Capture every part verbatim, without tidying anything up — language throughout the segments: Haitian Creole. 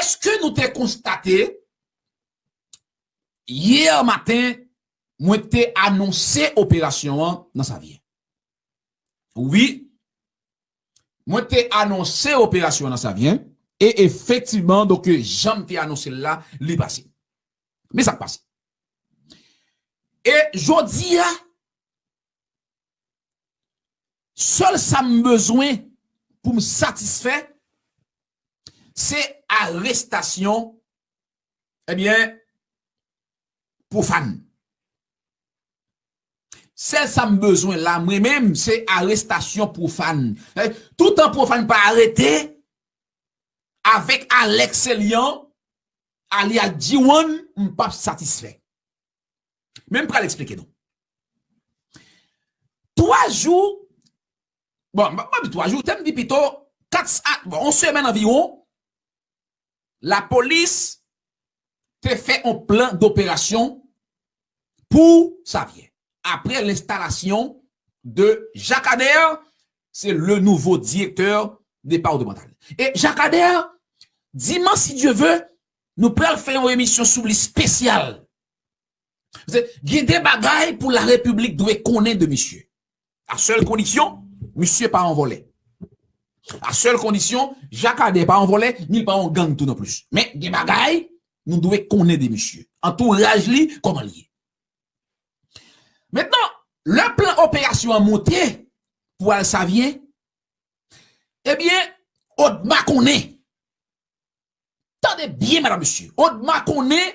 Èske nou te konstate yè maten, mwen te anonse operasyon an nan Savyen? Wi, mwen te anonse operasyon an nan Savyen, e efektivman, donk, jan m te anonse l la, li pase. Men sa k pase. E jodi a, sèl sa m bezwen pou m satisfè, se arestasyon, ebyen, pwofàn. Sèl sa m bezwen la, mwen menm, se arestasyon pwofàn. Eh, toutan pwofàn pa arete, avèk Alex Celian, alyas G one, m p ap satisfè. Men m pral eksplike nou. Twa jou, bon, m pa di twa jou, te m di pito, kat a, bon, yon semèn anviwon, lapolis te fè yon plan doperasyon pou Savyen. Apre lenstalasyon de Jacques Ader, se le nouvo direktè depatmantal. E Jacques Ader, dimanch, si Dye ve, nou pral fè yon emisyon sou li espesyal. Paske gen de bagay pou la Repiblik dwe konnen de misye. A sèl kondisyon, misye pa yon vòlè. A sèl kondisyon, Jacques Ader pa yon vòlè, ni l pa yon gang tou non plis. Men, gen bagay, nou dwe konnen de misye. Antouraj li, kòman l ye. Mentnan, lè plan operasyon an monte pou al Savyen, ebyen, Odma konnen. Tande byen, medam, mesye. Odma konnen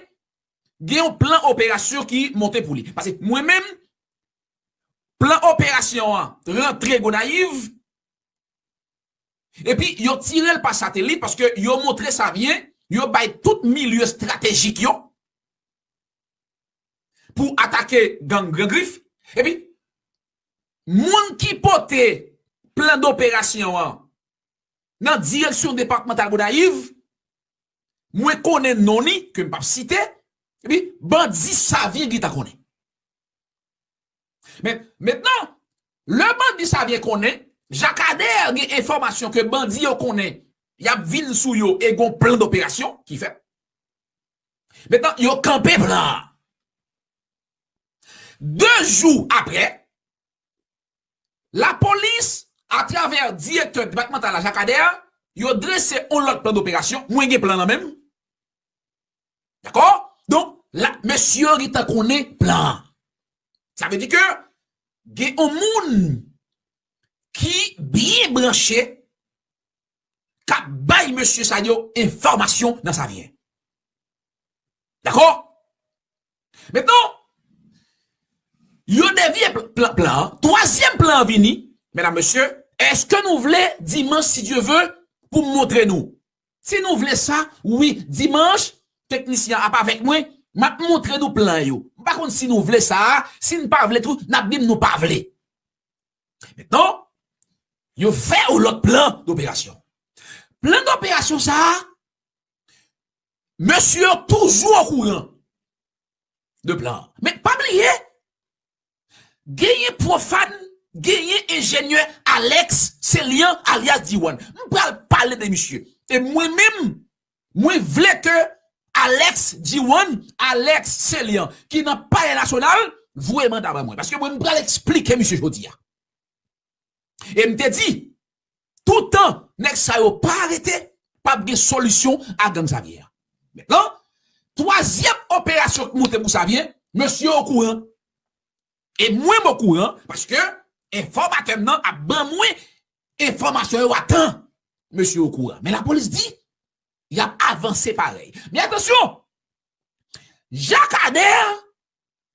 gen yon plan operasyon ki monte pou li. Paske mwen menm, plan operasyon an rantre Gonayiv, epi yo tire l pa satelit paske yo montre Savyen, yo bay tout milye estratejik yo pou atake gang Gran Grif. Epi, moun ki pote plan doperasyon an nan direksyon depatmantal Gonayiv, mwen konnen non li, ke m p ap site, epi bandi Savyen gentan konnen. Men, mentnan, lè bandi Savyen konnen, Jacques Ader gen enfòmasyon ke bandi yo konnen, y ap vin sou yo e gon plan doperasyon ki fèt. Mentnan, yo kanpe plan an. De jou apre, lapolis, atravè direktè depatmantal la, Jacques Ader, yo drese yon lòt plan doperasyon. Mwen gen plan nan men m. Dakò? Donk, la, mesye yo gentan konnen plan an. Sa vle di ke gen yon moun ki byen branche k ap bay mesye sa yo enfòmasyon nan Savyen. Dakò? Mentnan, yo devye pl-, plan, plan an. Twazyèm plan an vini, medam, mesye, èske nou vle dimanch, si Dye ve, pou m montre nou? Si nou vle sa, wi, dimanch, teknisyen an ap avèk mwen, m ap montre nou plan yo. M pa konn si nou vle sa a, si n pa vle tou, n ap di m nou pa vle. Mentnan, yo fè yon lòt plan doperasyon. Plan doperasyon sa a, mesye yo toujou okouran de plan an. Men pa bliye, genyen pwofàn, genyen enjenyè Alex Celian alyas G one. M pral pale de misye. E mwen menm, mwen vle ke Alex G one, Alex Celian, ki nan Palè Nasyonal, voye manda ban mwen. Paske mwen, m pral eksplike misye jodi a. E m te di, toutan nèg sa yo pa arete, p ap gen solisyon a gang Savyen an. Mentnan, twazyèm operasyon k monte pou Savyen, mesye okouran. E mwen m okouran, paske enfòmatè m nan ap ban mwen enfòmasyon yo a tan. Mesye okouran. Men lapolis di, y ap avanse parèy. Men atansyon! Jacques Ader,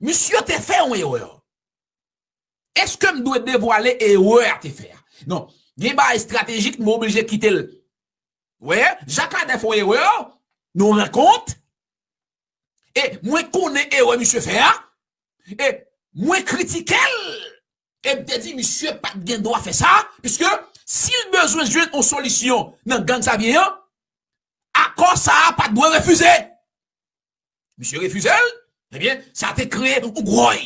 misye te fè yon erè. Èske m dwe devwale erè a te fè a? Non. Gen bagay estratejik, m oblije kite l. Wè, Jacques Ader fè yon erè, nan yon rankont. E mwen konnen erè misye fè a. E mwen kritike l. E m te di misye pa t gen dwa fè sa, piske si l bezwen jwenn yon solisyon nan gang Savyen an, akò sa a pa t dwe refize. Misye refize l, ebyen, sa te kreye yon gwòy.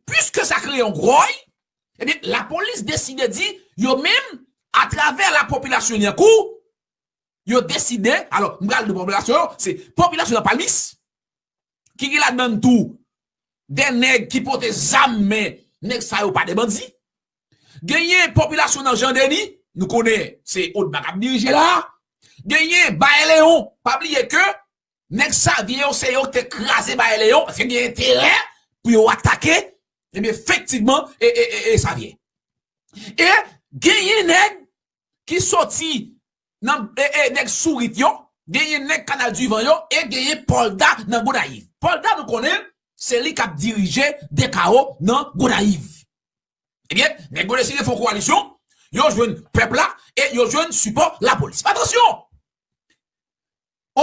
Piske sa kreye yon gwòy, ebyen, lapolis deside di, yo menm, atravè lapopilasyon Lyankou, yo deside, alò, m pral di popilasyon yo, se popilasyon nan Palmis, ki gen ladan tou de nèg ki pote zam, men nèg sa yo pa de bandi. Genyen popilasyon nan Jan Deni, nou konnen se Odma k ap dirije la. Genyen Baye Leyon, pa bliye ke nèg Savyen yo se yo ki te kraze Baye Leyon, paske gen enterè pou yo atake, ebyen, efektivman, e, e, e, e Savyen. E genyen nèg ki soti nan e, e, nèg Sourit yo, genyen nèg Kanal Divan yo, e genyen Pòlda nan Gonayiv. Pòlda, nou konnen, se li k ap dirije Dekawo nan Gonayiv. Ebyen, nèg yo deside fè yon kowalisyon, yo jwenn pèp la e yo jwenn sipò lapolis. Atansyon!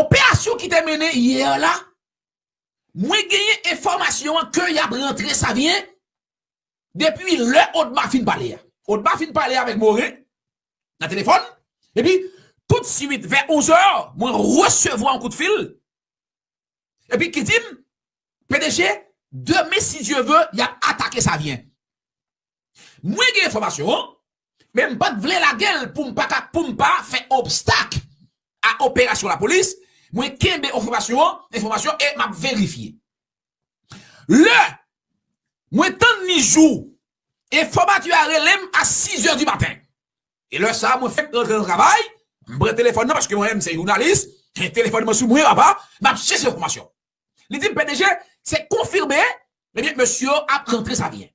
Operasyon ki te mennen yè la, mwen genyen enfòmasyon an ke y ap rantre Savyen depi lè Odma fin pale a. Odma fin pale avèk Moren nan telefòn, epi tout swit, vè onz è, mwen resevwa yon kout fil, epi ki di m, P D G, demen, si Dye ve, y ap atake Savyen. Mwen gen enfòmasyon an, men m pa t vle lage l pou m pa ka, pou m pa fè obstak a operasyon lapolis. Mwen kenbe enfòmasyon an, enfòmasyon e m ap verifye. Lè mwen tann li jou, enfòmatè a rele m a sis è di maten. E lè sa a, mwen fèk rantre nan travay, m pran telefòn nan, paske mwen menm se jounalis, telefòn mwen sou mwen, papa, m ap chèche enfòmasyon. Li di m, P D G, se konfime, ebyen, mesye yo ap rantre Savyen.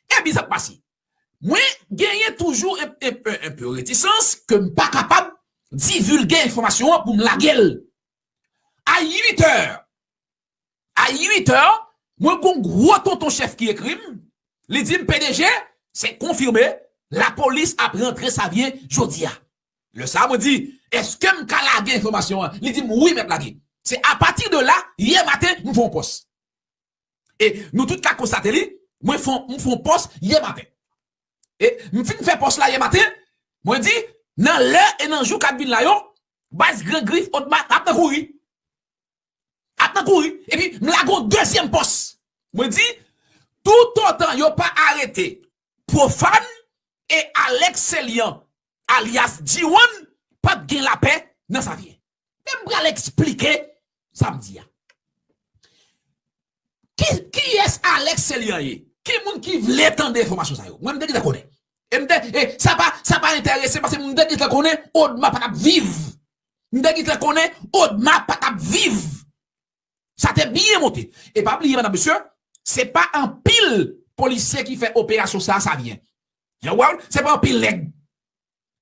Ebyen, sa k pase? Mwen genyen toujou en, en, en, en pe retisans ke m pa kapab divilge enfòmasyon an pou m lage l. A uit è, a uit è, mwen gon gwo tonton chèf ki ekri m, li di m, P D G, se konfime, lapolis ap rantre Savyen jodi a. Lè sa a, mwen di, èske m ka lage enfòmasyon an? Li di m, wi, mèt lage. Se apati de la, yè maten, m fè yon pòs. E nou tout ka konstate li, mwen fè, m fè yon pòs yè maten. E m fin fè pòs la yè maten, mwen di, nan lè e nan jou k ap vin la yo, baz Gran Grif Odma ap nan kouri. Ap nan kouri. Epi m lage yon dezyèm pòs. Mwen di, toutotan yo pa arete Pwofàn e Alex Célian, alyas G one, p ap gen lapè nan Savyen. Men m pral eksplike sa m di a. Ki, kiyès Alex Célian ye? Ki moun ki vle tande enfòmasyon sa yo? Mwen, m te gentan konnen. E m te, e sa pa, sa pa enterese m, paske m te gentan konnen Odma pa t ap viv. M te gentan konnen Odma pa t ap viv. Sa te byen monte. E pa bliye, medam, mesye, se pa anpil polisye ki fè operasyon sa a Savyen. Yo, wè, se pa anpil nèg.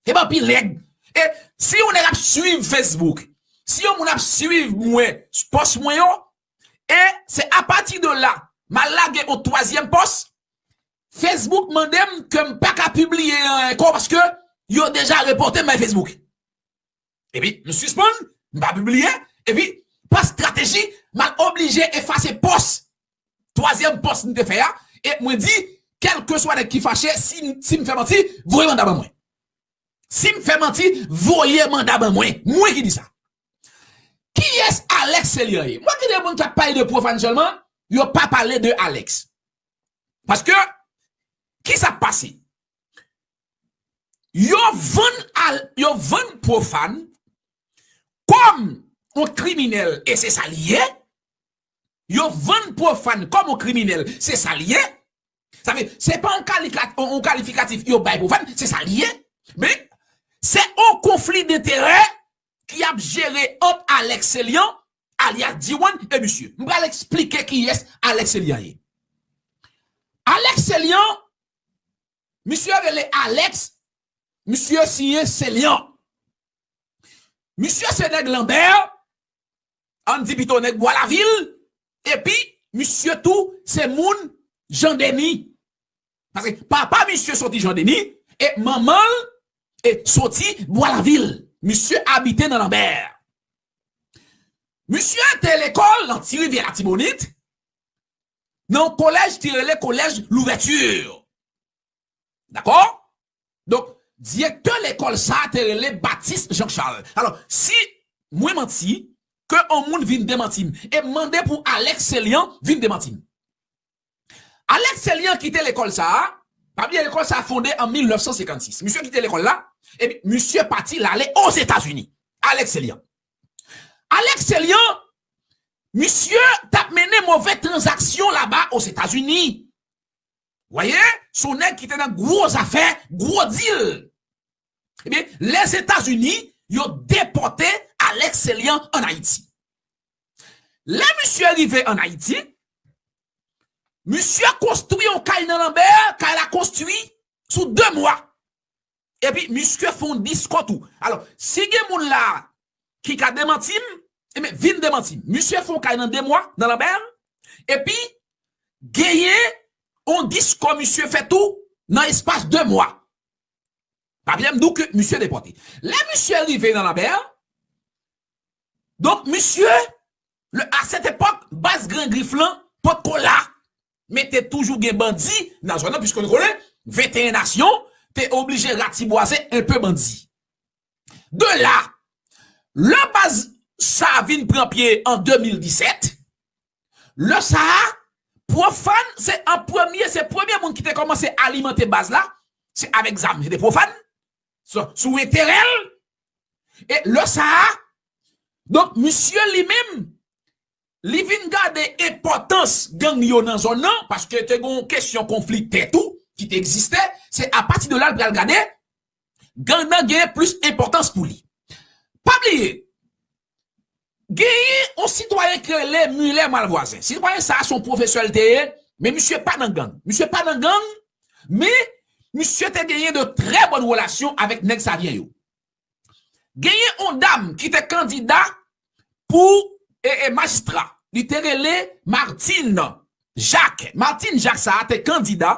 Se pa anpil nèg. E si yon nèg ap swiv Facebook, si yon moun ap swiv mwen, pòs mwen yo, e se apati de la, m al lage yon twazyèm pòs, Facebook mande m ke m pa ka pibliye ankò paske yo deja repòte m bay Facebook. Epi, m sispann, m pa pibliye, epi, pa estrateji, m al oblije efase pòs, twazyèm pòs m te fè a, e mwen di, kèlkeswa nèg ki fache, si, si m fè manti, voye manda ban mwen. Si m fè manti, voye manda ban mwen. Mwen ki di sa. Kiyès Alex Célian ye? Mwen gen de moun k ap pale de Pwofàn sèlman, yo pa pale de Alex. Paske, ki sa k pase? Yo vann al, yo vann Pwofàn kòm yon kriminèl, e se sa li ye. Yo vann Pwofàn kòm yon kriminèl, se sa li ye. Sa vle, se pa yon kalika-, yon, yon kalifikatif yo bay Pwofàn, se sa li ye. Men, se yon konfli denterè ki ap jere ant Alex Célian, alyas G one, e misye. M pral eksplike kiyès Alex Célian ye. Alex Célian, misye rele Alex, misye siyen Célian. Misye se nèg Lanbè, ann di pito nèg Bwa Lavil, epi misye tou se moun Jan Deni. Paske papa misye soti Jan Deni, e manman l e soti Bwa Lavil. Misye abite nan Lanbè. Misye te lekòl nan Ti Rivyè Latibonit, nan yon kolèj ki rele Kolèj Louvèti. Dakò? Donk, direktè lekòl sa a te rele Batis Jean Charles. Alò, si mwen manti, ke yon moun vin demanti m, e m mande pou Alex Célian vin demanti m. Alex Célian kite lekòl sa a, pa bliye lekòl sa a fonde an mil nèf san senkannsis. Misye kite lekòl la, Epi misye pati l ale Ozetazini. Alex Célian. Alex Célian, misye t ap mennen move tranzaksyon laba Ozetazini. Voyez, se yon nèg ki te nan gwo zafè, gwo dil. Ebyen, Lèzetazini, yo depòte Alex Célian ann Ayiti. Lè misye rive ann Ayiti, misye konstwi yon kay nan Lanbè, kay la konstwi sou de mwa. Epi misye fè yon disko tou. Alò, si gen moun la ki ka demanti m, ebyen, vin demanti m. Misye fè yon kay nan de mwa, nan Lanbè, epi genyen yon disko misye fè tou nan espas de mwa. Pa bliye m di w ke misye depòte. Lè misye rive nan Lanbè, donk misye, le, à cette époque, baz Gran Grif lan potko la. Men te toujou gen bandi nan zòn nan, piske nou konnen venteyen nasyon te oblije ratibwaze enpe bandi. De la, lè baz sa vin pran pye an de mil disèt, lè sa a, Profàn se an premye, se premye moun ki te kòmanse alimante baz la, se avèk zam, se te Profàn, sou, sou enterè l. E lè sa a, donk, misye li menm, li vin gade enpòtans gang yo nan zòn nan, paske te gen yon kesyon konfli tè tou ki te egziste, se apati de la l pral gade gang nan genyen plis enpòtans pou li. Pa bliye, genyen yon sitwayen ki rele Muller Malvoisin. Sitwayen sa a se yon pwofesè l te ye, men misye pa nan gang. Misye pa nan gang, men misye te genyen de trè bòn relasyon avèk nèg Savyen yo. Genyen yon dam ki te kandida pou e, e, majistra. Li te rele Martine Jacques. Martine Jacques sa a te kandida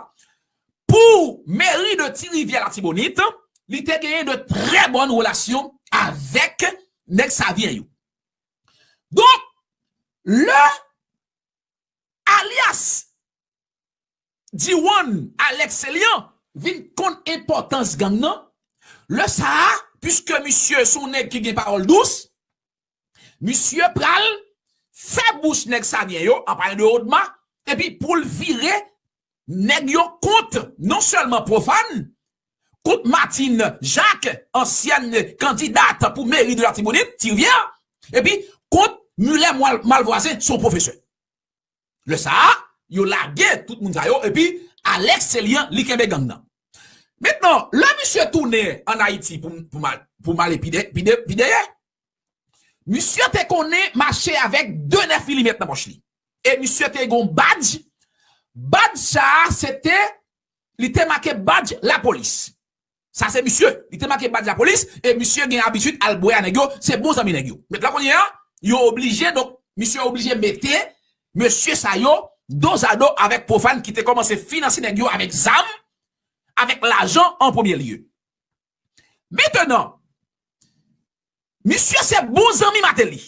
pou meri de Ti Rivyè Latibonit. Li te genyen de trè bòn relasyon avèk nèg Savyen yo. Donk, lè alyas Diwan Alex Célian vin konn enpòtans gang nan, lè sa a, piske misye se yon nèg ki gen pawòl dous, misye pral fè bouch nèg Savyen yo, an palan de Odma, epi pou l vire nèg yo kont non sèlman Profàn, kont Martine Jacques, ansyèn kandidat pou meri de Latibonit, Ti Rivyè, epi kont Muller Mal-, Malvoisin, se yon pwofesè. Lè sa a, yo lage tout moun sa yo, epi Alex Célian, li kenbe gang nan. Mentnan, lè misye tounen ann Ayiti pou, pou mal, pou mal pi dè-, pi dè-, pi dèyè, misye te konnen mache avèk de nèf milimèt nan pòch li. E misye te gen yon badj. Badj sa a, se te, li te make badj lapolis. Sa se misye. Li te make badj lapolis, e misye gen abitid al bwè a nèg yo, se bon zanmi nèg yo. Mentnan kounye a, yo oblije, donk, misye oblije mete mesye sa yo dozado avèk Profàn ki te kòmanse finanse nèg yo avèk zam, avèk lajan an premye lye. Mentnan, misye se bon zanmi Martelly.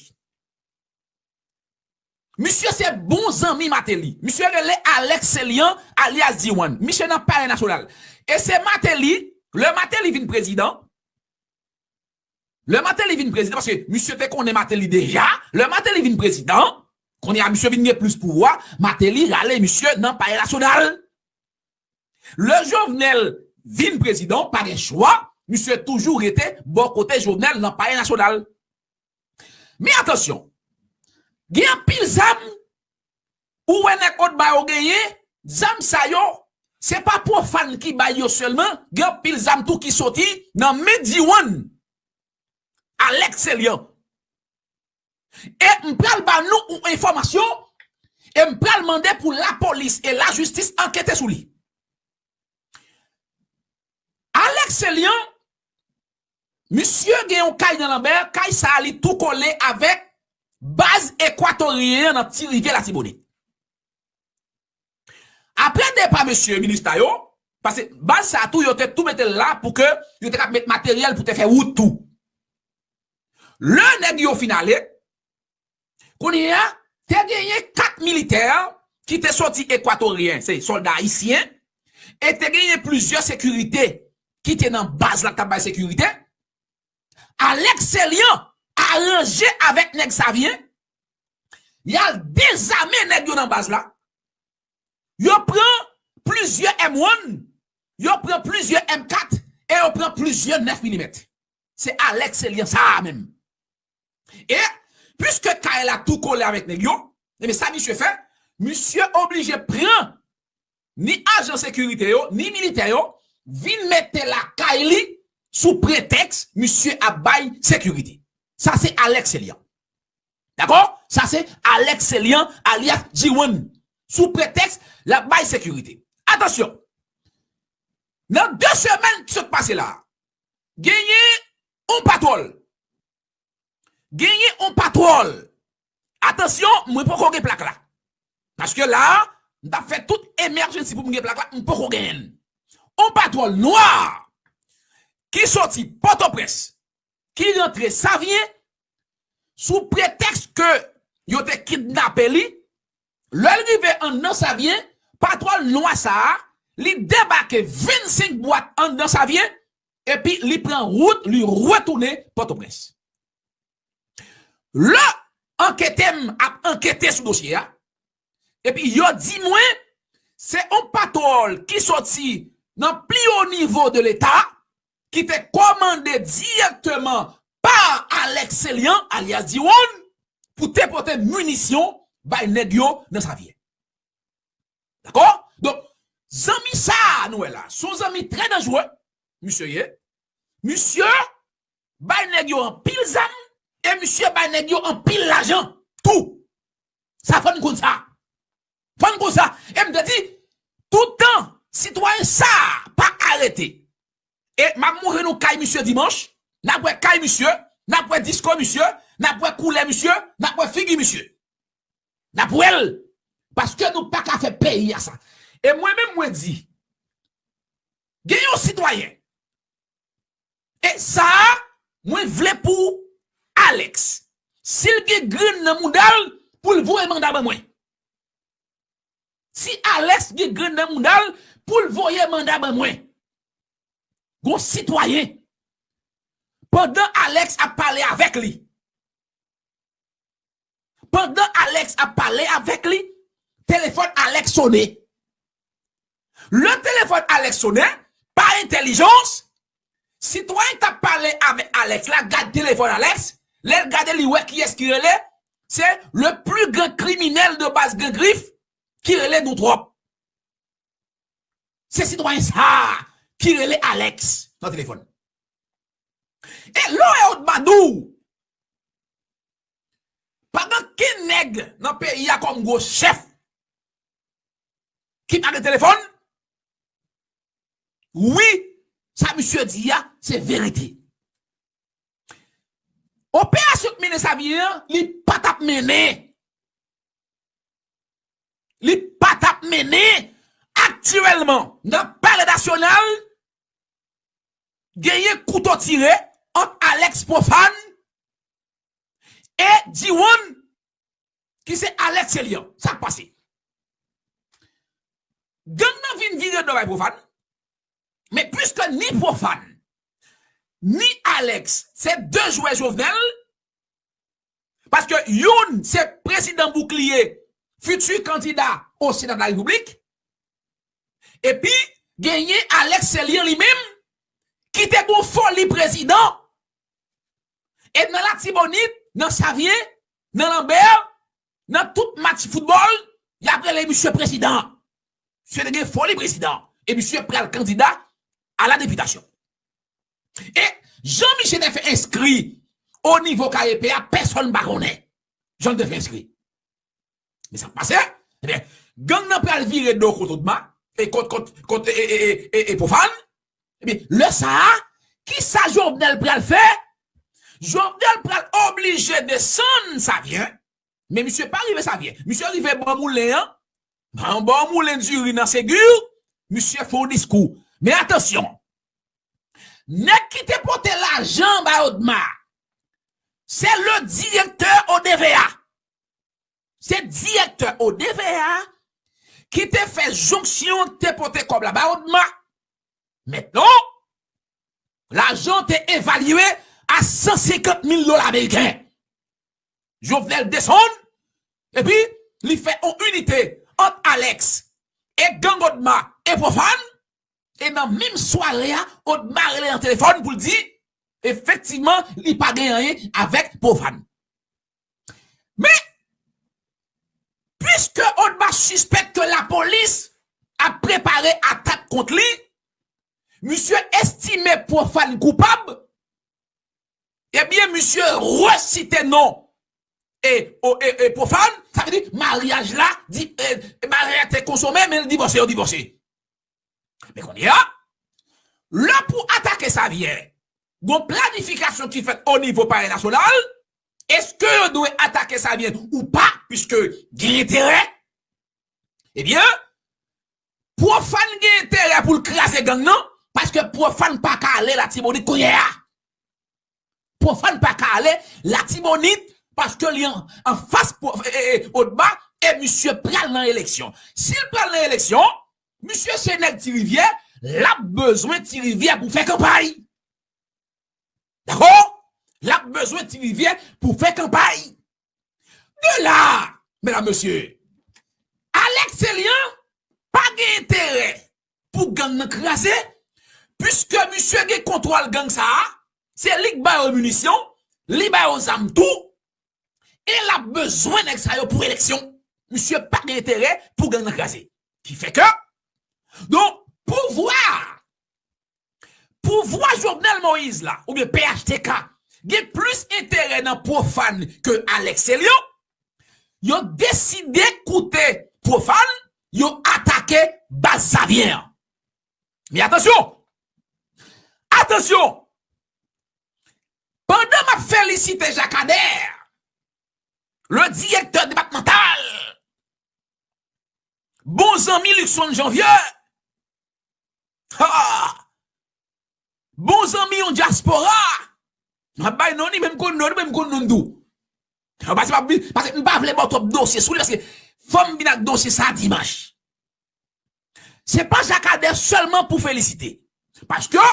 Misye se bon zanmi Martelly. Misye rele Alex Célian, alyas Diwan. Misye nan Palè Nasyonal. E se Martelly, lè Martelly vin prezidan, lè Martelly vin prezidan, paske misye te konnen Martelly deja, lè Martelly vin prezidan, kounye a misye vin gen plis pouvwa, Martelly rale misye nan Palè Nasyonal. Lè Jovenel vin prezidan, pa gen chwa, misye toujou rete bò kote Jovenel nan Palè Nasyonal. Men atansyon, gen anpil zam ou wè nèg Odma yo genyen, zam sa yo, se pa Profàn ki bay yo sèlman, gen anpil zam tou ki soti nan men Diwan, Alex Célian. E m pral ba nou yon enfòmasyon, e m pral mande pou lapolis e lajistis ankete sou li. Alex Célian, misye gen yon kay nan Lanbè, kay sa a li tou kole avèk baz ekwatoryen an nan Ti Rivyè Latibonit. Apre depa mesye minis la yo, paske baz sa a tou yo te tou mete l la pou ke yo te ka met materyèl pou te fè wout tou. Lè nèg yo fin ale, kounye a, te genyen kat militè ki te soti ekwatoryen, se sòlda ayisyen, e te genyen plizyè sekirite ki te nan baz la k t ap bay sekirite. Alex Célian aranje avèk nèg Savyen, y al dezame nèg yo nan baz la. Yo pran plizyè M one, yo pran plizyè M kat, e yo pran plizyè nèf milimèt. Se Alex Celian sa a menm. E, piske kay la tou kole avèk nèg yo, ebyen sa misye fè, misye oblije pran ni ajan sekirite yo, ni militè yo, vin mete lakay li sou pretèks misye ap bay sekirite. Sa se Alex Celian. Dakò? Sa se Alex Celian, alyas G one. Sou pretèks l ap bay sekirite. Atansyon! Nan de semèn ki sot pase la, genyen yon patwòl. Genyen yon patwòl. Atansyon, mwen poko gen plak la. Paske la, m t ap fè tout emèjensi pou m gen plak la, m poko genyen l. Yon patwòl nwa ki soti Pòtoprens, ki rantre Savyen, sou pretèks ke yo te kidnape li, lè l rive anndan Savyen, patwòl nwa sa a, li debake vennsenk bwat anndan Savyen, epi li pran wout, li retounen Pòtoprens. Lè ankete m ap ankete sou dosye a, epi yo di mwen, se yon patwòl ki soti nan pli wo nivo de Leta, ki te kòmande dirèkteman pa Alex Celian, alyas G one, pou te pote minisyon bay nèg yo nan Savyen. Dakò? Donk, zanmi sa a nou wè la, se yon zanmi trè danjere, misye ye. Misye bay nèg yo anpil zam, e misye bay nèg yo anpil lajan tou. Sa fò n konn sa. Fò n konn sa. E m te di, toutan sitwayen sa a pa arete, e m ap montre nou kay misye dimanch, n ap wè kay misye, n ap wè disko misye, n ap wè koulè misye, n ap wè figi misye. N ap wè l. Paske nou pa ka fè peyi a sa. E mwen menm mwen di, gen yon sitwayen. E sa a, mwen vle pou Alex. Si l gen grenn nan mouda l, pou l voye manda ban mwen. Si Alex gen grenn nan mouda l, pou l voye manda ban mwen. Gon sitwayen. Pandan Alex ap pale avèk li. Pandan Alex ap pale avèk li, telefòn Alex sonnen. Lè telefòn Alex sonnen, pa entèlijans, sitwayen k t ap pale avèk Alex la gad telefòn Alex, lè l gade li wè kiyès ki rele, se le plus grand criminel de baz Gran Grif ki rele nou twòp. Se sitwayen sa a ki rele Alex nan telefòn. E lè w wè Odma di w, pa gen kenn nèg nan peyi a kòm gwo chèf ki pa gen telefòn. Wi, sa misye di a, se verite. Operasyon k mennen Savyen an, li pa t ap mennen. Li pa t ap mennen. Aktyèlman, nan Palè Nasyonal, genyen kouto tire ant Alex Profane e G one, ki se Alex Celian. Sa k pase? Gang nan vin vire do bay Profane, men piske ni Profane, ni Alex, se de jwè Jovenel, paske youn se prezidan boukliye, fiti kandida o Sena de la Repiblik, epi genyen Alex Celian li menm, ki te gon foli prezidan. E nan Latibonit, nan Savyen, nan Lanbè, nan tout match foutbòl, y ap rele misye prezidan. Misye te gen foli prezidan. E misye pral kandida a la depitasyon. E jan misye te fè enskri o nivo K E P a, pèsonn pa konnen jan l te fè enskri. Men sa k pase, ebyen, gang nan pral vire do kot Odma, e kot, kot, kot, e, e, e, e, e Profane. Ebyen, lè sa a, kisa Jovenel pral fè? Jovenel pral oblije desann Savyen, men misye pa rive Savyen. Misye rive bò moulen an, nan bò moulen diri nan Segur, misye fè yon diskou. Men atansyon, nèg ki te pote lajan bay Odma, se le directeur O D V A. Se direktè O D V A ki te fè jonksyon, te pote kòb la ba Odma. Mentnan, lajan te evalye a san senkant mil dola ameriken. Jovenel desann, epi li fè yon inite ant Alex e gang Odma e Profane, e nan menm sware a, Odma rele nan telefòn pou l di, efektivman, li pa gen anyen avèk Pwofàn. Men, piske Odma sispèk ke lapolis ap prepare atak kont li, misye estime Pwofàn koupab, ebyen, misye resite non e, o, e, e Pwofàn, sa vle di maryaj la, di, e, maryaj la te konsome, men l divòse, yo divòse. Men kounye a, lè pou atake Savyen, gon planifikasyon ki fèt o nivo Palè Nasyonal, èske yo dwe atake Savyen ou pa, piske gen enterè? Ebyen, Pwofàn gen enterè pou l kraze gang nan, paske Pwofàn pa ka ale Latibonit kounye a. Pwofàn pa ka ale Latibonit, paske li an, anfas Pwo-, e, e, e, Odma, e misye pral nan eleksyon. Si l pral nan eleksyon, misye se nèg Ti Rivyè, l ap bezwen Ti Rivyè pou fè kanpay. Dakò? L ap bezwen Ti Rivyè pou fè kanpay. De la, medam, mesye, Alex Elian pa gen enterè pou gang nan kraze, piske misye gen kontwòl gang sa a, se li k ba yo minisyon, li ba yo zam tou, e l ap bezwen nèg sa yo pou eleksyon. Misye pa gen enterè pou gang nan kraze. Ki fè ke, donk, pouvwa a, pouvwa Jovenel Moïse la, oubyen P H T K, gen plis enterè nan Pwofàn ke Alex Elian, yo deside koute Pwofàn, yo atake baz Savyen an. Men atansyon! Atansyon! Pandan m ap felisite Jacques Ader, le directeur départemental, bon zanmi Luckson Janvier, ha! Bon zanmi yon dyaspora. M ap bay non li, men m konn non li, men m konn non l tou. Pase m ap di, pase m pa vle ba w twòp dosye sou li, paske fò m vin ak dosye sa dimanch. Se pa Jacques Ader sèlman pou felisite. Paske,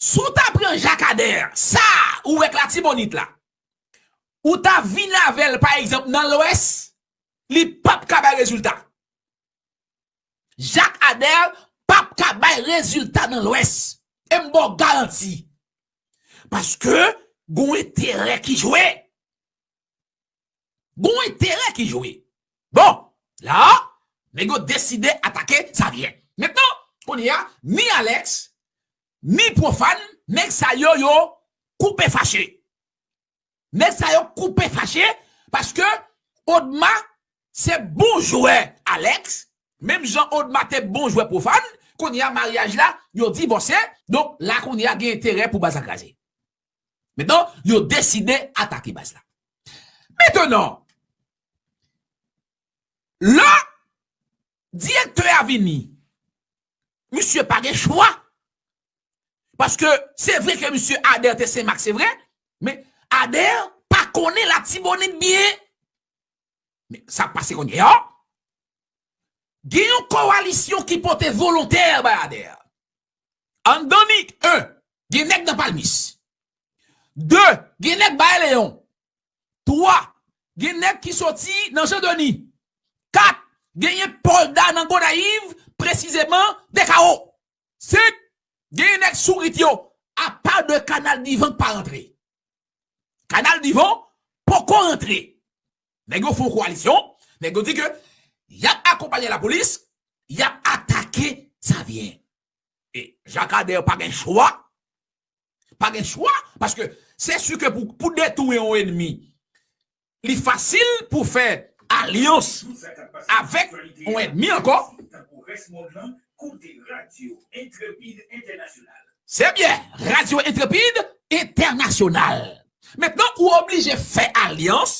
si w ta pran Jacques Ader, sa ou wè k Latibonit la, ou ta vin avè l, pa egzanp, nan Lwès, li p ap ka bay rezilta. Jacques Ader p ap ka bay rezilta nan Lwès. E m ba w garanti. Paske gon enterè ki jwe. Gon enterè ki jwe. Bon, la, nèg yo deside atake Savyen. Mentnan, kounye a, ni Alex, ni Pwofàn, nèg sa yo, yo koupe fache. Nèg sa yo koupe fache, paske Odma se bon jwè Alex, menm jan Odma te bon jwè Pwofàn, kounye a maryaj la, yo divòse, donk la kounye a gen enterè pou baz la kraze. Mentnan, yo deside atake baz la. Mentnan, lè direktè a vini, misye pa gen chwa. Paske se vre ke misye Ader te Senmak, se vre, men Ader pa konnen Latibonit byen. Men sa k pase kounye a, gen yon kowalisyon ki pote volontè bay Ader. Anndan ni, en, gen nèg nan Palmis. De, gen nèg Bay Leyon. Twa, gen nèg ki soti nan Jan Deni. Kat, genyen Pòlda nan Gonayiv, presizeman Dekawo. Senk, genyen nèg Sourit yo, apa de Kanal Divan k pa rantre. Kanal Divan poko rantre. Nèg yo fè yon kowalisyon, nèg yo di ke y ap akonpanye lapolis, y ap atake Savyen. E Jacques Ader pa gen chwa, pa gen chwa, paske se si ke pou, pou detwi yon ènmi, li fasil pou fè alyans avèk yon ènmi ankò. Se byen, Radyo Entrepid Entènasyonal. Mentnan, ou oblije fè alyans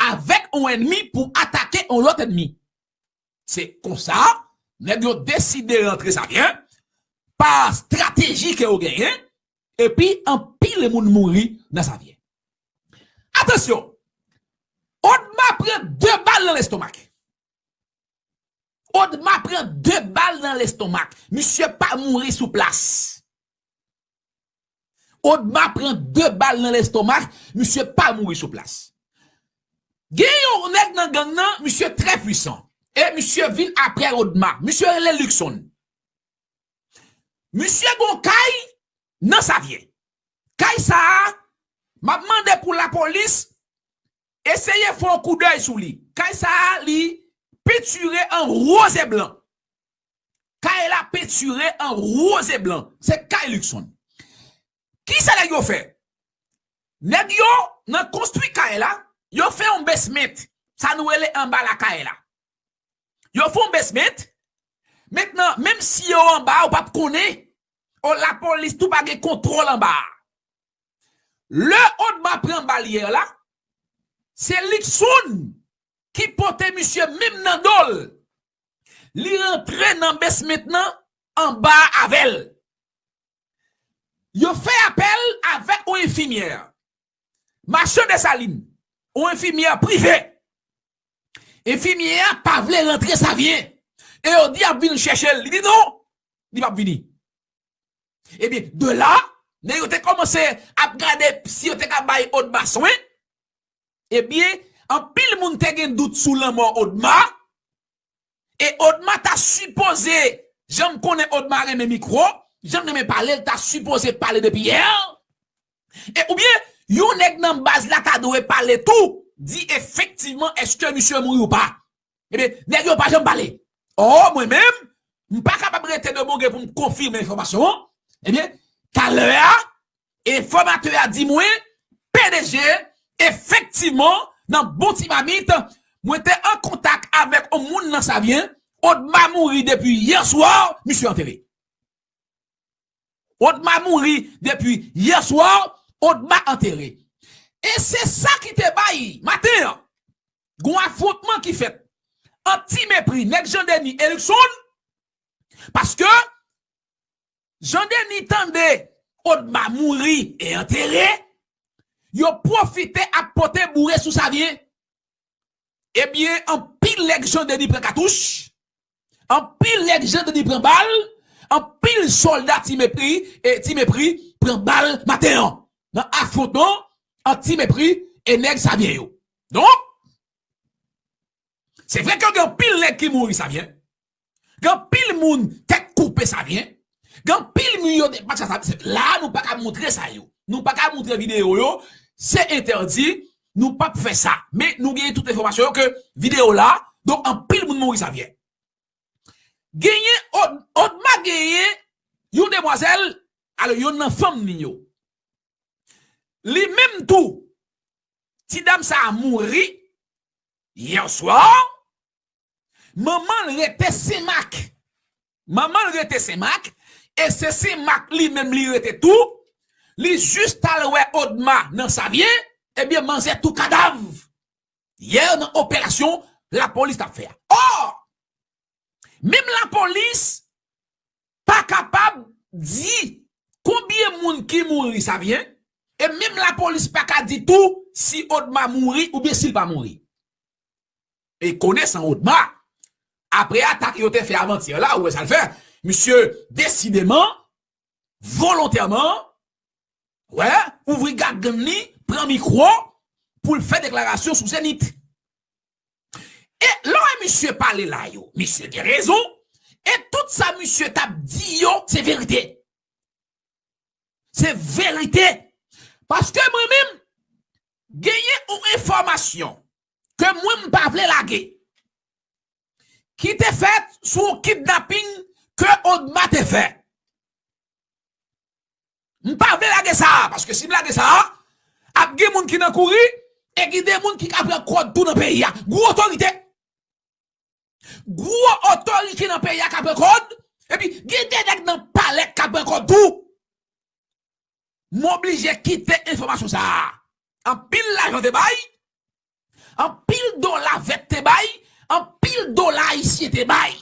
avèk yon ènmi pou atake yon lòt ènmi. Se konsa, nèg yo deside rantre Savyen, pa estrateji ke yo genyen, epi anpil moun mouri nan Savyen. Atansyon, Odma pran de bal nan lestomak. Odma pran de bal nan lestomak. Misye pa mouri sou plas. Odma pran de bal nan lestomak, misye pa mouri sou plas. Gen yon nèg nan gang nan, misye trè pwisan. E misye vin apre Odma. Misye rele Luckson. Misye gon kay nan Savyen. Kay sa a, m ap mande pou lapolis eseye fè yon koudèy sou li. Kay sa a, li pentire an woz e blan. Kay la pentire an woz e blan. Se kay Luckson. Kisa nèg yo fè? Nèg yo, nan konstwi kay la, yo fè yon basement. Sa nou rele anba lakay la. Yo fè yon basement. Mentnan, menm si yo anba, ou p ap konnen. O, lapolis tou pa gen kontwòl anba a. Lè Odma pran bal yè la, se Luckson ki pote misye menm nan do l. Li rantre nan basement nan anba avè l. Yo fè apèl avèk yon enfimyè. Machan Desalin, yon enfimyè prive. Enfimyè a pa vle rantre Savyen. E yo di ap vin chèche l. Li di non, li p ap vini. Ebyen, de la, nèg yo te kòmanse ap gade si yo te ka bay Odma swen. Ebyen, anpil moun te gen dout sou lanmò Odma. E Odma ta sipoze, jan m konnen Odma renmen mikwo, jan l renmen pale, l ta sipoze pale depi yè. E oubyen, yon nèg nan baz la ta dwe pale tou, di efektivman èske misye mouri ou pa. Ebyen, nèg yo pa janm pale. Ò, mwen menm, m pa kapab rete de bon gre pou m konfime enfòmasyon an. Ebyen, talè a, enfòmatè a di mwen, P D G, efektivman, nan bon ti mamit, mwen te an kontak avèk yon moun nan Savyen, Odma mouri depi yè swa, misye antere. Odma mouri depi yè swa, Odma antere. E se sa ki te bay, maten an, gon afwontman ki fèt ant Ti Mepri, nèg Jan Deni e Luckson, paske Jan Deni tande Odma mouri e antere, yo pwofite ap pote boure sou Savyen. Ebyen, anpil nèg Jan Deni pran katouch, anpil nèg Jan Deni pran bal, anpil sòlda Ti Mepri, e Ti Mepri pran bal maten an, nan afwontman ant Ti Mepri e nèg Savyen yo. Donk, se vre ke gen anpil nèg ki mouri Savyen. Gen anpil moun tèt koupe Savyen. Gen anpil moun yo depatcha Savyen. Se la nou pa ka montre sa yo. Nou pa ka montre videyo yo. Se entèdi. Nou p ap fè sa. Men nou genyen tout enfòmasyon yo ke videyo la. Donk anpil moun mouri Savyen. Genyen Od-, Odma genyen yon demwazèl, alò, youn nan fanm li yo. Li menm tou, ti dam sa a mouri yè swa. Manman l rete Senmak. Manman l rete Senmak, e se Senmak li menm li rete tou. Li jis t al wè Odma nan Savyen, ebyen manzè tou kadav. Yè nan operasyon lapolis t ap fè a. Ò! Menm lapolis pa kapab di konbyen moun ki mouri Savyen, e menm lapolis pa ka di tou si Odma mouri oubyen si l pa mouri. E konesan Odma, apre atak yo te fè avantyè la, ou wè sa l fè, misye desideman, volontèman, wè, ouvri gagann li, pran mikwo pou l fè deklarasyon sou Zenith. E lè w wè misye pale la yo, misye gen rezon, e tout sa misye t ap di yo, se verite. Se verite. Paske mwen menm, genyen yon enfòmasyon ke mwen m pa vle lage, ki te fèt sou yon kidnaping ke Odma te fè. M pa vle lage sa a, paske si m lage sa a, ap gen moun ki nan kouri, e gen de moun ki ka pran kòd tou nan peyi a. Gwo otorite. Gwo otorite nan peyi a ka pran kòd, epi gen de nèg nan palè k ka pran kòd tou. M oblije kite enfòmasyon sa a. Anpil lajan te bay, anpil dola vèt te bay, anpil dola ayisyen te bay.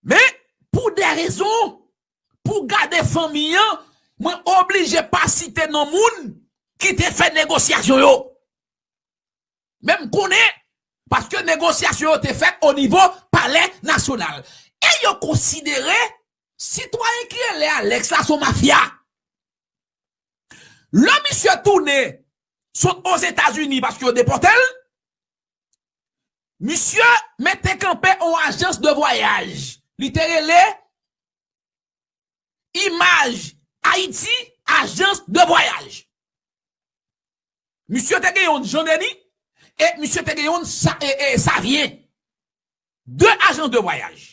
Men, pou de rezon, pou gade fanmi an, mwen oblije pa site non moun ki te fè negosyasyon yo. Men m konnen, paske negosyasyon yo te fèt o nivo Palè Nasyonal. E yo konsidere sitwayen ki rele Alex la se yon mafya. Lè misye tounen sot Ozetazini paske yo depòte l, misye mete kanpe yon ajans de vwayaj. Li te rele Imaj Ayiti, ajans de vwayaj. Misye te gen yon Jean Denis e misye te gen yon Sa- e, e, Savyen. De ajans de vwayaj.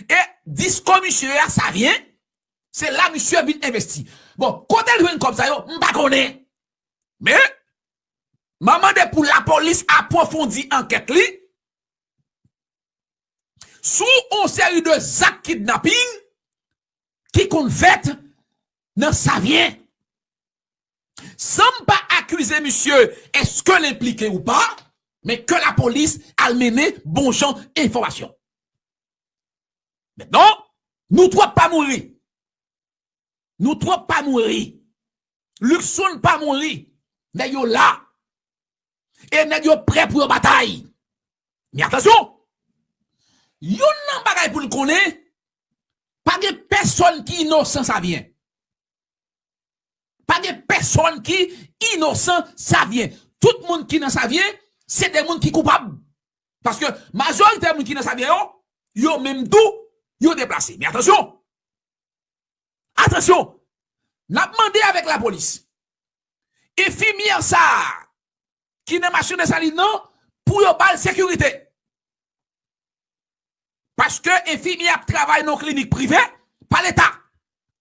E disko misye a, Savyen, se la misye vin envesti. Bon, kote l jwenn kòb sa yo, m pa konnen. Men, m a mande pou lapolis apwofondi ankèt li sou yon seri de zak kidnaping ki konn fèt nan Savyen. San m pa akize misye èske l enplike ou pa, men ke lapolis al mennen bon jan enfòmasyon. Mentnan, nou twòp pa mouri. Nou twòp pa mouri. Luckson pa mouri. Nèg yo la. E nèg yo prè pou yo batay. Men atansyon! Youn nan bagay pou n konnen, pa gen pèsonn ki inosan Savyen. Pa gen pèsonn ki inosan Savyen. Tout moun ki nan Savyen, se de moun ki koupab. Paske majorite moun ki nan Savyen yo, yo menm tou, yo deplase. Men atansyon! Atansyon! N ap mande avèk lapolis. Enfimyè sa a ki nan machin Desalin nan, pou yo ba l sekirite. Paske enfimyè ap travay nan yon klinik prive pa Leta.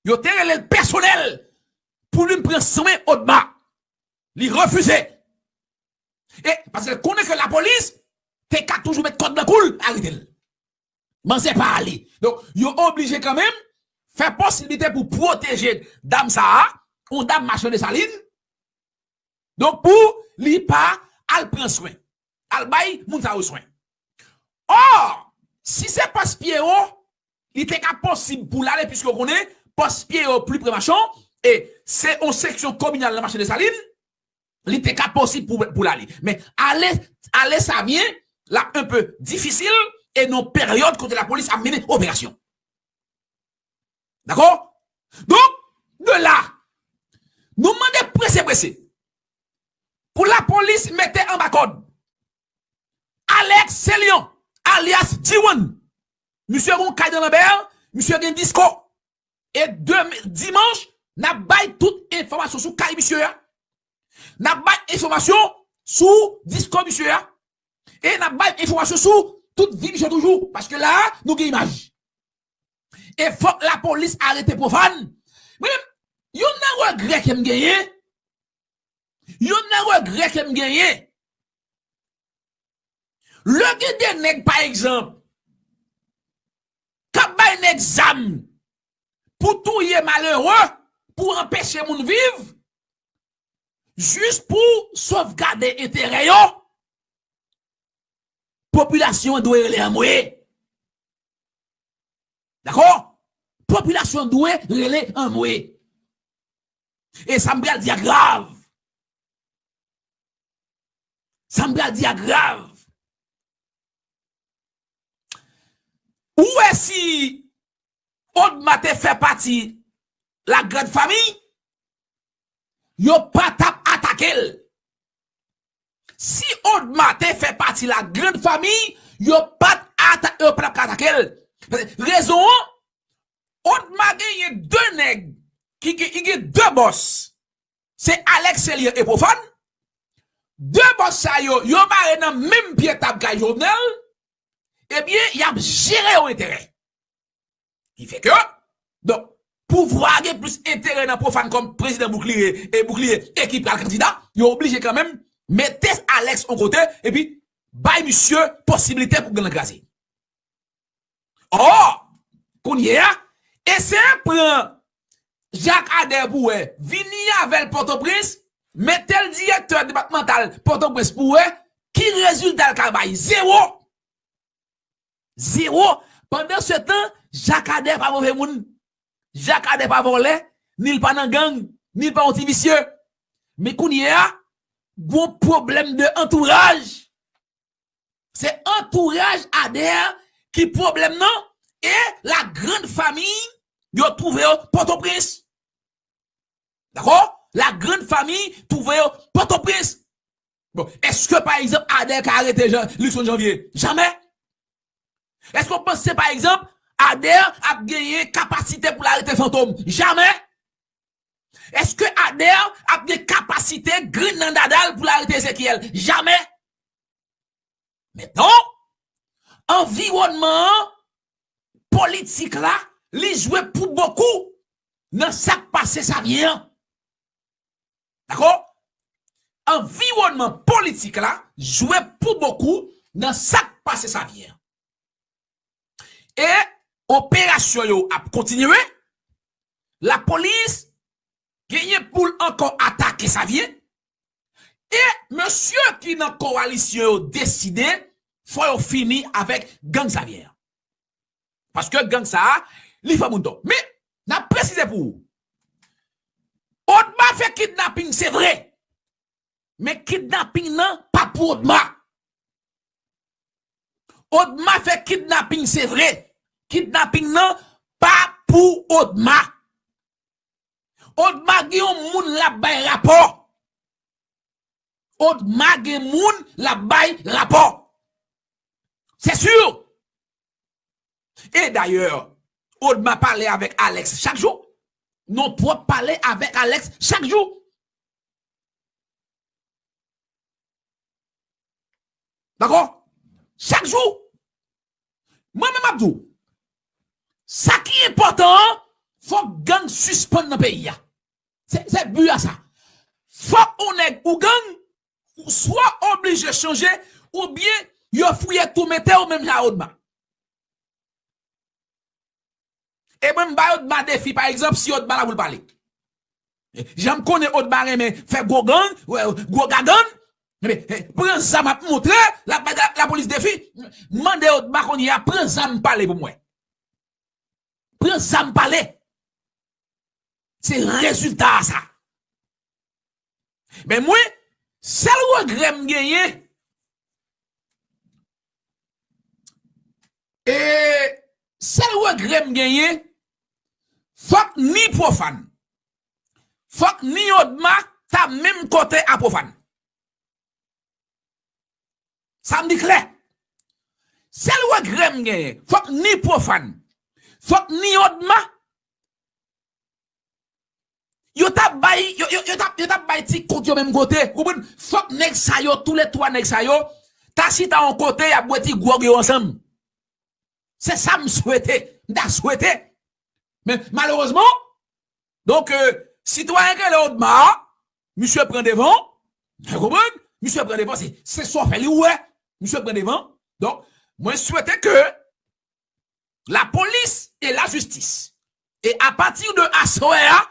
Yo te rele l pèsonèl pou vin pran swen Odma. Li refize. E paske l konnen ke lapolis te ka toujou met kòd nan kou l, arete l. Manzè pa ale. Donk, yo oblije kanmenm fè posiblite pou pwoteje dam sa a, yon dam machann Desalin. Donk, pou li pa al pran swen, al bay moun sa yo swen. Ò, si se pòs Pyero, li te ka posib pou l ale, piske w konnen pòs Pyero pli pre Machan, e se yon seksyon kominal nan machann Desalin, li te ka posib pou, pou l ale. Men ale, ale Savyen, l ap enpe difisil, e nan peryòd kote lapolis ap mennen operasyon. Dakò? Donk, de la, nou mande prese prese pou lapolis mete anba kòd Alex Celion, alyas G one. Misye gen yon kay nan Lanbè, misye gen disko. E demen, dimanch, n ap bay tout enfòmasyon sou kay misye a. N ap bay enfòmasyon sou disko misye a. E n ap bay enfòmasyon sou tout vi misye toujou. Paske la a, nou gen imaj. E fòk lapolis arete Pwofàn. Mwen menm, youn nan regrè ke m genyen, youn nan regrè ke m genyen, lè gen de nèg, pa egzanp, k ap bay nèg zam pou touye malere, pou anpeche moun viv, jis pou sovgade enterè yo, popilasyon an dwe rele anmwe. Dakò? Popilasyon an dwe rele anmwe. E sa m pral di a grav. Sa m pral di a grav. Ou wè si Odma te fè pati la grande famille, yo pa t ap atake l. Si Odma te fè pati la grande famille, yo pa t ata-, yo pa t ap ka atake l. Rezon an, Odma genyen de nèg ki gen, ki gen de bòs. Se Alex Celion e Pwofàn. De bòs sa yo, yo mare nan menm pye tab kay Jovenel. Ebyen, y ap jere yon enterè. Ki fè ke, donk, pouvwa a gen plis enterè nan Pwofàn kòm prezidan Boukliye, e Boukliye e ki pral kandida, yo oblije kanmenm mete Alex yon kote, epi bay misye posiblite pou gang lan kraze. Ò, kounye a, eseye pran Jacques Ader pou wè, vini avè l Pòtoprens, mete l direktè depatmantal Pòtoprens pou wè ki rezilta l ka bay. Zewo! Zewo! Pandansetan, Jacques Ader pa move moun. Jacques Ader pa vòlè, ni l pa nan gang, ni l pa yon ti visye. Men kounye a, gon pwoblèm de antouraj. Se antouraj Ader ki pwoblèm nan e la grande famille yo twouve yo Pòtoprens. Dakò? La grande famille twouve yo Pòtoprens. Bon, èske, pa egzanp, Ader ka arete Jean, Luckson Janvier? Jamè! Èske w panse, pa egzanp, Ader ap genyen kapasite pou l arete Fantom? Jamè. Èske Ader ap gen kapasite grenn nan dada l pou l arete Ezekiel? Jamè. Mentnan, anviwònman an, politik la, li jwe pou bokou nan sa k pase Savyen an. Dakò? Anviwònman politik la jwe pou bokou nan sa k pase Savyen an. E operasyon yo ap kontinye. Lapolis genyen pou l ankò atake Savyen. E mesye ki nan kowalisyon yo deside fò yo fini avèk gang Savyen an. Paske gang sa a, li fè moun tò. Men, n ap presize pou ou. Odma fè kidnaping, se vre. Men kidnaping nan pa pou Odma. Odma fè kidnaping, se vre. Kidnaping nan pa pou Odma. Odma gen yon moun l ap bay rapò. Odma gen moun l ap bay rapò. Se si. E dayè, Odma pale avèk Alex chak jou. Non pwòp pale avèk Alex chak jou. Dakò? Chak jou. Mwen menm m ap di w, sa ki enpòtan an, fòk gang sispann nan peyi a. Se, se bi a sa. Fòk yon nèg ou gang, ou swa oblije chanje, oubyen yo fouye tou mete w menm jan a Odma. E mwen, m bay Odma defi, pa egzanp, si Odma la pou l pale. Jan m konnen Odma renmen fè gwo gang, gwo gagann, pran zam ap montre, l ap bay la, lapolis defi. Mande Odma kounye a, pran zam pale pou mwen. Pran zam pale. Se rezilta a sa. Men mwen, sèl regrè m genyen, e sèl regrè m genyen, fòk ni Pwofàn, fòk ni Odma ta menm kote a Pwofàn. Sa m di klè. Sèl regrè m genyen, fòk ni Pwofàn, fòk ni Odma, yo t ap bay, yo, yo, yo t ap, yo t ap bay ti kont yo menm kote. Ou konprann? Fòk nèg sa yo, toulètwa nèg sa yo, ta chita yon kote, y ap bwè ti gwòg yo ansanm. Se sa m swete. M ta swete. Men, malerezman, donk, euh, sitwayen k rele Odma a, misye pran devan, ou konprann? Misye pran devan, se, se sa w fè li, ou wè. Misye pran devan. Donk, mwen swete ke lapolis e lajistis, e apati de aswè a,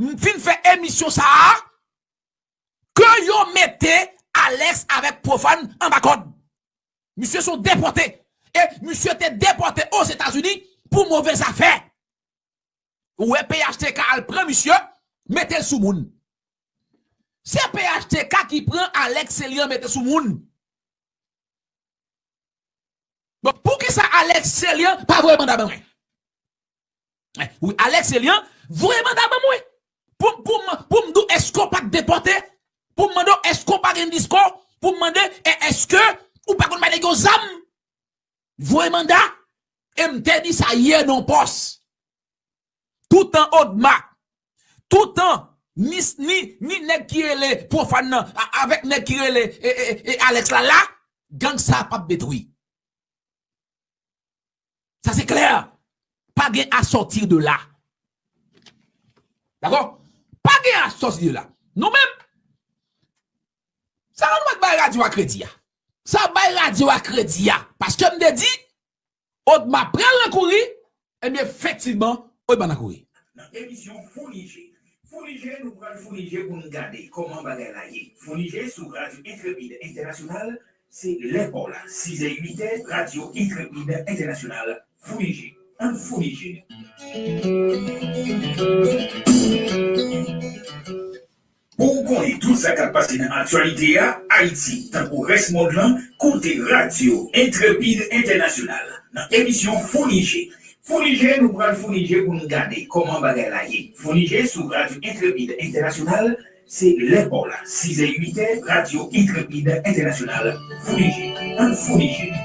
m fin fè emisyon sa a, ke yo mete Alex avèk Pwofàn anba kòd. Misye se yon depòte. E misye te depòte Ozetazini pou move zafè. Ou wè P H T K al pran misye, mete l sou moun. Se P H T K ki pran Alex Célian mete sou moun. Bon, poukisa Alex Célian pa voye manda ban mwen? Eh, wi, Alex Célian voye manda ban mwen. Pou, pou, m- pou m di w èske w pa t depòte? Pou m mande w èske w pa gen disko? Pou m mande, e- èske ou pa konn bay nèg yo zam? Voye manda. E m te di sa yè nan pòs. Toutan Odma, toutan ni, ni, ni nèg ki rele Pwofàn nan, a- avèk nèg ki rele e, e, e Alex la la, gang sa p ap detwi. Sa se klè. Pa gen à sortir de là. Dakò? Pa gen à sortir de là. Nou menm, sa nou mèt bay radyo a kredi a. Sa bay radyo a kredi a. Paske m te di, Odma pral nan kouri, ebyen, efektivman, Odma nan kouri. Nan emisyon Founi Je. Founi Je, nou pral founi je pou n gade kòman bagay la ye. Founi Je sou Radyo Entrepid Entènasyonal, se lè pa w la. Sizè, uitè, Radyo Entrepid Entènasyonal, Founi Je. Ann founi je nou. Pou w konnen tout sa k ap pase nan aktyalite a, Ayiti, tankou rès mond lan, koute Radyo Entrepid Entènasyonal nan emisyon Founi Je. Founi Je, nou pral founi je pou n gade kòman bagay la ye. Founi Je sou Radyo Entrepid Entènasyonal, se lè pa w la, sizè, uitè, Radyo Entrepid Entènasyonal, Founi Je. Ann founi je nou.